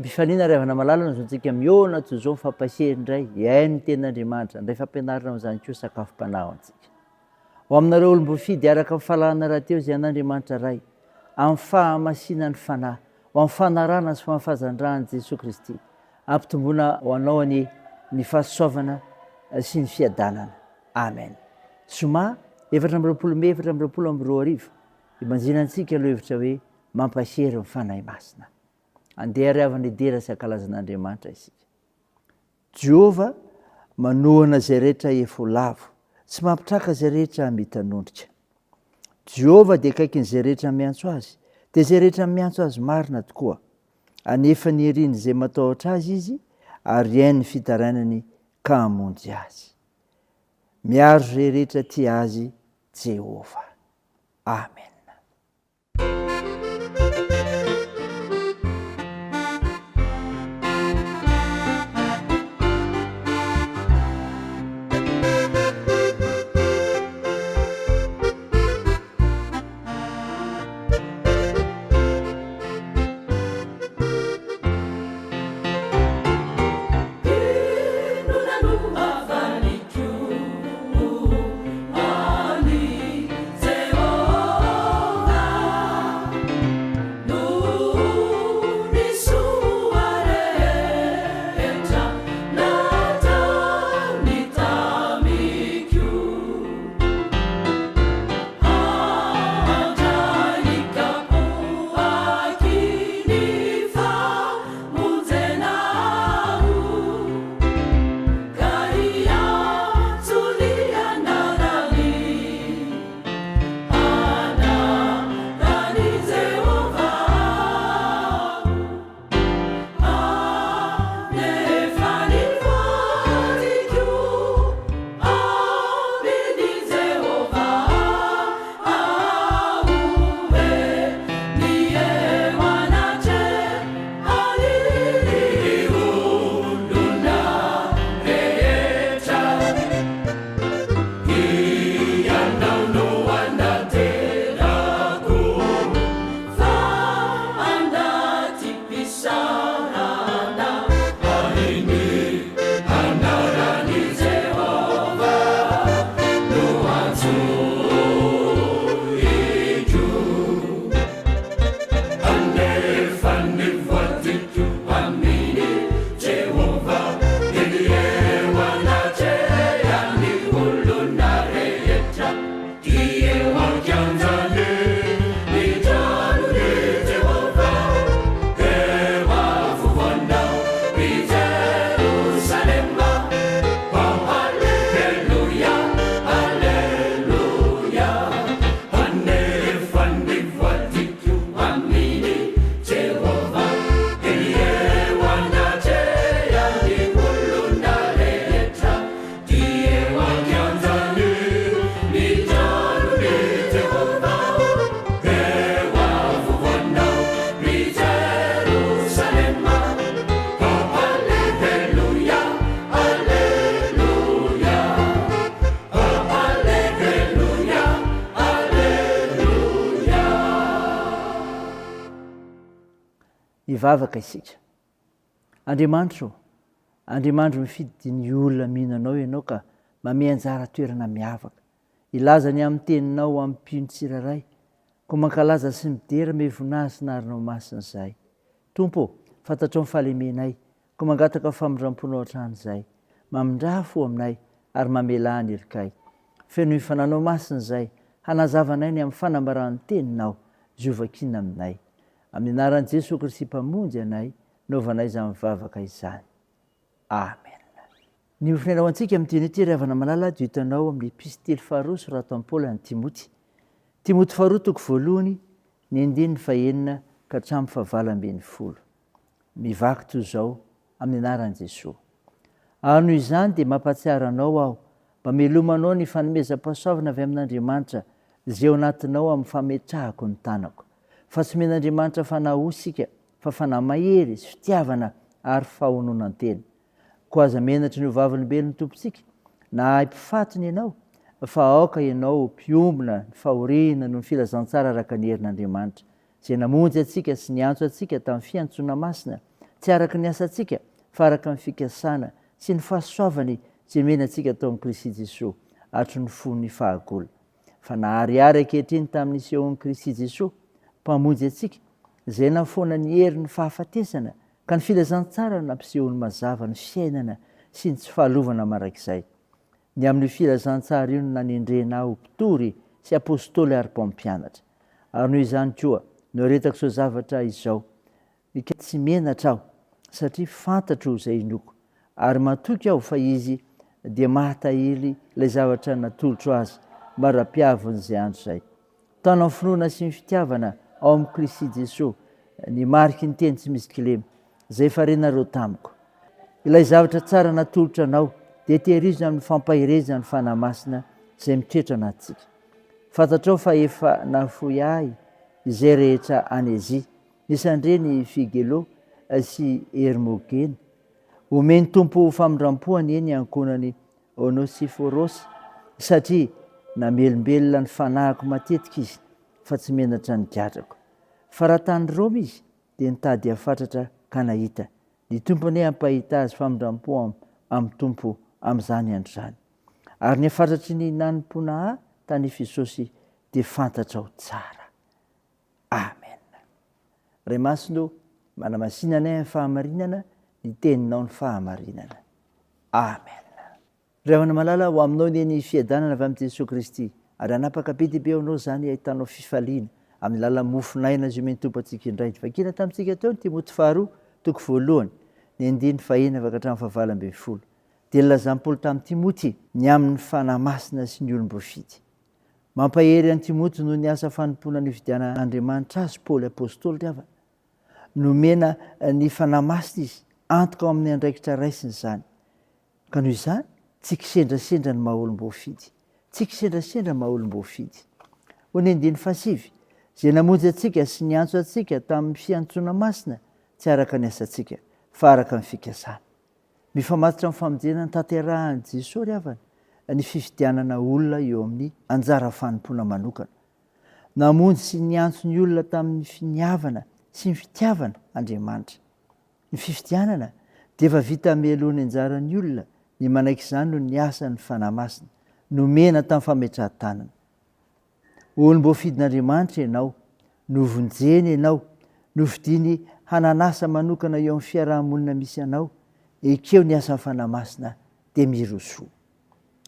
Mpifaliana ry havana malala no zontsika mihaona toy izao mifampahery indray, hihaino ny tenin'Andriamanitra, handray fampianarana amin'izany koa sakafom-panahy ho antsika. Ho aminareo olom-boafidy araka ny fahalalana rahateo izay an'Andriamanitra Ray, amin'ny fahamasinan'ny Fanahy, ho amin'ny fanarahana sy famafazan-dra an'i Jesoa Kristy, ampitomboina ho anao anie ny fahasoavana sy ny fiadanana. Amen. Zoma 24 mey 2024, ibanjinantsika lohevitra hoe Mampahery ny Fanahy Masina. Andeha ary havana hidera sy hankalaza an'Andriamanitra isika. Jehovah manohana izay rehetra efa ho lavo, sy mampitraka izay rehetra mitanondrika. Jehovah dia akaikin'izay rehetra miantso azy, dia izay rehetra miantso azy marina tokoa. Anefa ny irin'izay matahotra azy izy, ary hainy ny fitarainany ka hamonjy azy. Miaro izay rehetra tia azy Jehovah. Amena. Inona no havaliko an'i Jehovah noho ny soa rehetra nataony tamiko? Handray kapoaky ny famonjena aho, ka hiantso ny anarany, anaran'i Jehovah aho. Hanefa ny vadiko amin'i Jehovah aho hoe, Ny eo anatrehan'ny olona rehetra, Hianao no anantenako. Fa anaty mpisarana. Ary ny anaran'i Jehovah no antsoiko. Hanefa ny voadiko amin'i Jehovah, eny eo anatrehan'ny olona rehetra. Dia eo an-kianjan'ny ny tranon'i Jehovah, eo afovoanao i Jerosalema. Oh, haleloia, haleloia! Hanefa ny voadiko amin'i Jehovah, eny eo anatrehan'ny olona rehetra. Dia eo an-kianjan'ny ny tranon'i Jehovah, eo afovoanao ry Jerosalema. Oh, haleloia, haleloia! Oh, haleloia, haleloia! Hivavaka isika. Andriamanitra ô, Andriamandro mifidy ny olona mino Anao Ianao ka mamehy anjara toerana miavaka, hilaza ny amin'ny Teninao ho amin'ny mpino tsirairay, koa mankalaza sy midera ame voninahitra sy narinao masina izahay. Tompo ô, fantatrao ny fahalemenay, koa mangataka famindramponao hatrany izahay. Mamindrà fo aminay ary mamelà ny helokay. Fenoy fananao masina izahay, hanazava anay ny amin'ny fanambaran'ny Teninao izay hovakiana aminay. Amin'ny anaran'i Jesoa Kristy Mpamonjy anay naovanay izany vavaka izany. Amen. Ny hofinena ho antsika amin'ity anio ity ry havana malala dia hitanao amin'ny epistily faharoa soratan'i Paoly an'i Timoty. Timoty faharoa toko voalohany ny andininy fahenina ka hatramin'ny fahavalo ambinifolo. Mivaky toy izao amin'ny anaran'i Jesoa. Ary noho izany dia mampahatsiaro anao aho mba melomanao ny fanomezam-pahasoavana avy amin'Andriamanitra izay ao anatinao amin'ny fametrahako ny tanako. Fa tsy omen'Andriamanitra fanahy osa isika, fa fanahy mahery sy fitiavana ary fahononan-tena. Koa aza menatry ny ho vavolombelon'ny Tompontsika, na ahy mpifatony ianao, fa aoka ianao ho mpiombona ny fahoriana noho ny filazantsara araka ny herin'Andriamanitra, izay namonjy antsika sy niantso antsika tamin'ny fiantsoana masina, tsy araka ny asantsika, fa araka ny fikasana sy ny fahasoavany izay nomena antsika tao amin'i Kristy Jesoa hatry ny fony fahagola. Fa naharihary ankehitriny tamin'ny nisehoan'i Kristy Jesoa, Mpamonjy antsika, izay nahafoana ny herin'ny fahafatesana, ka ny filazantsara no nampisehoany mazava ny fiainana sy ny tsy fahalovana mandrakizay. Ny amin'io filazantsara io no nanendrena ahy ho mpitory sy apostoly ary mpampianatra. Ary noho izany koa, noeretako izao zavatra izao, Ka tsy menatra aho, satria fantatro izay inoako, ary matoky aho fa Izy dia mahatahiry ilay zavatra natolotro Azy mandra-piavin'izay andro izay. Tano amin'ny finoana sy ny fitiavana ao amin'i Kristy Jesoa ny mariky ny teny tsy misy kilema, izay efa renareo tamiko. Ilay zavatra tsara natolotra anao dia tehirizina amin'ny fampaherezana ny Fanahy Masina izay mitoetra anatintsika. Fantatrao fa efa nahafoy ahy izay rehetra any Azia, isan'ireny i Figelo sy Hermogena. Omen'ny Tompo famindram-po anie ny ankohonan'i Onosiforosy, satria namelombelona ny fanahiko matetika izy, fa tsy menatra ny gadrako. Fa raha tany Roma izy, dia nitady ahy fatratra ka nahita. Ny Tompo anie hampahita azy famindram-po amin'ny Tompo amin'izany andro izany. Ary ny hafatratry ny nanompoana ahy tany Efesosy dia fantatrao tsara. Amen. Ray Masina ô, manamasina anay amin'ny fahamarinana, ny Teninao ny fahamarinana. Amen. Ry havana malala, ho aminao anie ny fiadanana avy amin'i Jesoa Kristy, ary hanapaka be dia be ao anao izany hahitanao fifaliana amin'ny alalan'ny mofon'aina izay omen'ny Tompo antsika indray. Vakina tamintsika teo ny Timoty faharoa, toko voalohany, ny andininy fahenina afaka hatramin'ny fahavalo ambinifolo. Dia nilazan'i Paoly tamin'i Timoty ny amin'ny Fanahy Masina sy ny olom-boafidy. Mampahery an'i Timoty noho ny asa fanompoana nifidianan'Andriamanitra azy Paoly Apostoly ry havana. Nomena ny Fanahy Masina izy, antoka ao amin'ny andraikitra raisiny izany. Ka noho izany, tsy kisendrasendra ny maha olom-boafidy. Tsy kisendrasendra ny maha olom-boafidy. Hoy ny andininy fahasivy, Izay namonjy antsika sy niantso antsika tamin'ny fiantsoana masina, tsy araka ny asantsika, fa araka ny fikasany. Mifamatotra amin'ny famonjena notanterahin'i Jesoa ry havana ny fifidianana olona eo amin'ny anjara fanompoana manokana. Namonjy sy niantso ny olona tamin'ny finiavana sy ny fitiavana Andriamanitra. Ny fifidianana dia efa vita mialoha ny anjaran'ny olona ny manaiky izany noho ny asan'ny Fanahy Masina nomena tamin'ny fametrahan-tanana. Olom-boafidin'Andriamanitra ianao, novonjeny ianao, nofidiny hanana asa manokana eo amin'ny fiaraha-monina misy anao, ekeo ny asan'ny Fanahy Masina dia mirosoa.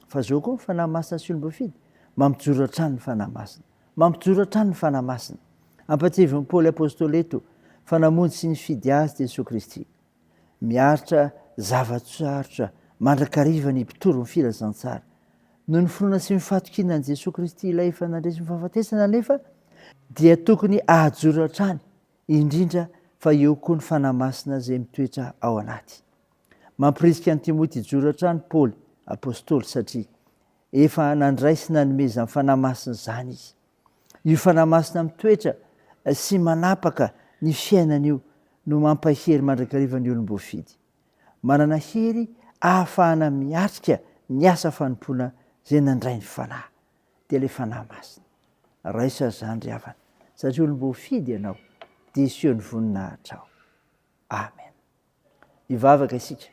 Fa zao koa ny Fanahy Masina sy olom-boafidy, mampijoro hatrany ny Fanahy Masina. Mampijoro hatrany ny Fanahy Masina. Ampatsiahivin'i Paoly Apostoly eto fa namonjy sy nifidy azy Jesoa Kristy. Miaritra zava-tsarotra mandrakariva ny mpitory ny filazantsara. Noho ny finoana sy ny fahatokiana an'i Jesoa Kristy ilay efa nandresy ny fahafatesana anefa dia tokony hahajoro hatrany, indrindra fa eo koa ny Fanahy Masina izay mitoetra ao anaty. Mampirisika an'i Timoty hijoro hatrany Paoly Apostoly satria efa nandray sy nanome izany Fanahy Masina izany izy. Io Fanahy Masina mitoetra sy manapaka ny fiainana io no mampahery mandrakariva ny olom-boafidy. Manana hery ahafahana miatrika ny asa fanompoana izay nandray ny Fanahy, dia ilay Fanahy Masina. Raiso azy izany ry havana, satria olom-boafidy ianao, dia hiseho ny voninahitrao. Amen. Hivavaka isika.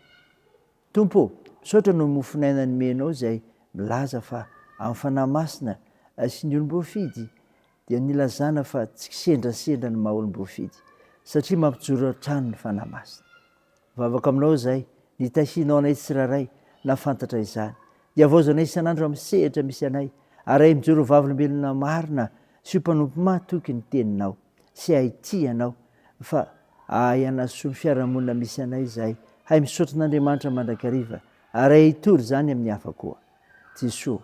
Tompo ô, misaotra noho ny mofon'aina nomenao izay milaza fa amin'ny Fanahy Masina sy ny olom-boafidy dia nilazana fa tsy kisendrasendra ny maha olom-boafidy satria mampijoro hatrany ny Fanahy Masina. Mivavaka aminao izahay, ny tahianao anay tsirairay na fantatra izany. Hiavaozanay anay isan'andro amin'ny sehatra misy anay ary ahay mijoro ho vavolombelona marina sy ho mpanompo mahatoky ny Teninao. sy hahay tia anao fa ahay hanasoa ny fiarahamonina misy anay izahay, hay misaotra an'Andriamanitra mandrakariva ary hay hitory izany amin'ny hafa koa. Jesoa,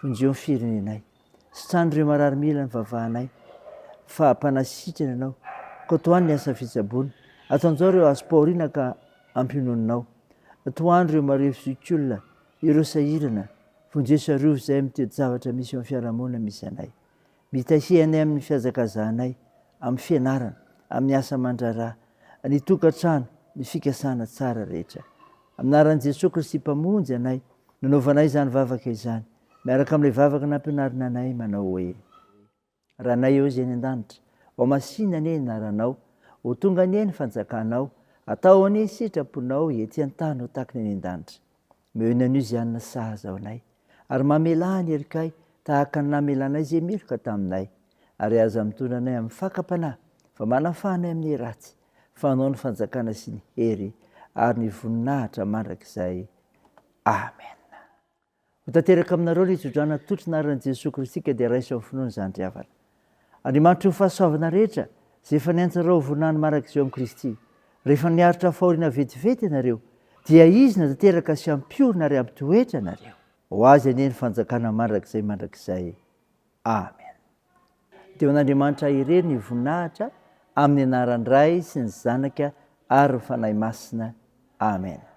vonjeo ny firenenay, sitrano ireo marary mila ny vavahanay fa mpanasitrana ianao, koa tohano ny asa fitsaboana, atanjao ireo azom-pahoriana ka ampiononinao, tohano ireo marefo zokiolona, ireo sahirana, vonjeo sy arovy izahay amin'ny toe-javatra misy eo amin'ny fiarahamonina misy anay. Mitahia anay amin'ny fihazakazahanay, amin'ny fianarana, amin'ny asa aman-draharaha, ny tokantrano, ny fikasana tsara rehetra. Amin'ny anaran'i Jesoa Kristy Mpamonjy anay, nanaovanay izany vavaka izany, miaraka amin'ilay vavaka nampianarina anay manao hoe, Ranay eo izay any an-danitra, ho masina anie ny anaranao, ho tonga anie ny fanjakanao, Atao anie sitraponao ety an-tany ho tahaka ny any an-danitra. Omeo ny anio izay hanina sahaza ho anay, ary mamelà ny helokay tahaka ny namelanay izay meloka taminay. Ary aza mitondra anay amin'ny fakam-panahy, fa manafaha anay amin'ny ratsy, fa Anao ny fanjakana sy ny hery ary ny voninahitra mandrakizay. Amen. Ho tanteraka aminareo ny tsodrano atolotry ny anaran'i Jesoa Kristy ka dia raiso amin'ny finoana izany ry havana. Andriamanitry ny fahasoavana rehetra, izay efa niantso anareo ho voninahiny mandrakizay ao amin'i Kristy, rehefa niaritra fahoriana vetivety ianareo, dia Izy natanteraka sy hampiorina ary hampitoetra anareo. Ho Azy anie ny fanjakana mandrakizay mandrakizay. Amen. Dia ho an'Andriamanitra irery ny voninahitra, amin'ny anaran'ny Ray sy ny Zanaka ary ny Fanahy Masina. Amen.